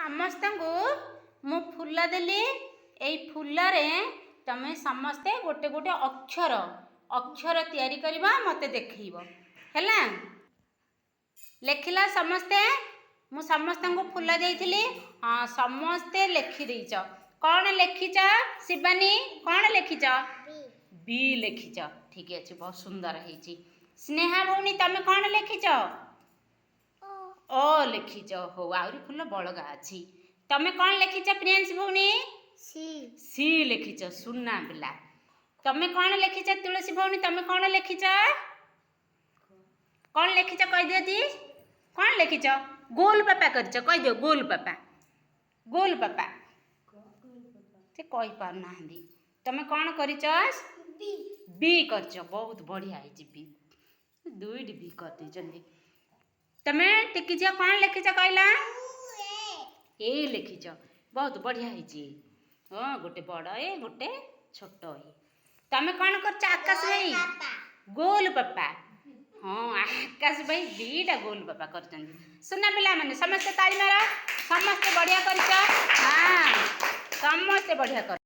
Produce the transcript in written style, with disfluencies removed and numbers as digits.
ସମସ୍ତଙ୍କୁ ମୁଁ ଫୁଲ ଦେଲି। ଏଇ ଫୁଲରେ ତମେ ସମସ୍ତେ ଗୋଟେ ଗୋଟେ ଅକ୍ଷର ଅକ୍ଷର ତିଆରି କରିବ, ମୋତେ ଦେଖେଇବ। ହେଲା? ଲେଖିଲ ସମସ୍ତେ? ମୁଁ ସମସ୍ତଙ୍କୁ ଫୁଲ ଦେଇଥିଲି। ହଁ, ସମସ୍ତେ ଲେଖିଦେଇଛ। କ'ଣ ଲେଖିଛ? ଶିବାନୀ, କ'ଣ ଲେଖିଛ? ବି ଲେଖିଛ। ଠିକ୍ ଅଛି, ବହୁତ ସୁନ୍ଦର ହେଇଛି। ସ୍ନେହା ଭଉଣୀ, ତମେ କ'ଣ ଲେଖିଛ? ଓ ଲେଖିଛ। ହଉ, ଆହୁରି ଫୁଲ ବଳଗା ଅଛି। ତମେ କ'ଣ ଲେଖିଛ, ପ୍ରିୟାଂଶ ଭଉଣୀ? ସି। ସି ଲେଖିଛ। ସୁନା ପିଲା। ତମେ କ'ଣ ଲେଖିଛ? ତୁଳସୀ ଭଉଣୀ, ତମେ କ'ଣ ଲେଖିଛ? କ'ଣ ଲେଖିଛ କହିଦିଅ ଦି। କ'ଣ ଲେଖିଛ? ଗୋଲ ପାପା କରିଛ। କହିଦିଅ, ଗୋଲ ପାପା, ଗୋଲ ପାପା। ସେ କହିପାରୁନାହାନ୍ତି। ତମେ କ'ଣ କରିଛ? ବି। ବି କରିଛ। ବହୁତ ବଢ଼ିଆ ହେଇଛି ବି। ଦୁଇଟି ବି କରିଦେଇଛନ୍ତି। ତମେ ଟିକି ଝିଅ କ'ଣ ଲେଖିଛ କହିଲା? ଏ ଲେଖିଛ। ବହୁତ ବଢ଼ିଆ ହେଇଛି। ହଁ, ଗୋଟେ ବଡ଼ ଏ, ଗୋଟେ ଛୋଟ ଏ। ତମେ କ'ଣ କରୁଛ, ଆକାଶ ଭାଇ? ଗୋଲ ପାପା। ହଁ, ଆକାଶ ଭାଇ 2ଟା ଗୋଲ ପାପା କରିଛନ୍ତି। ସୁନା ପିଲାମାନେ, ସମସ୍ତେ ତାଳି ମାର। ସମସ୍ତେ ବଢ଼ିଆ କରିଛ। ହଁ, ସମସ୍ତେ ବଢ଼ିଆ କର।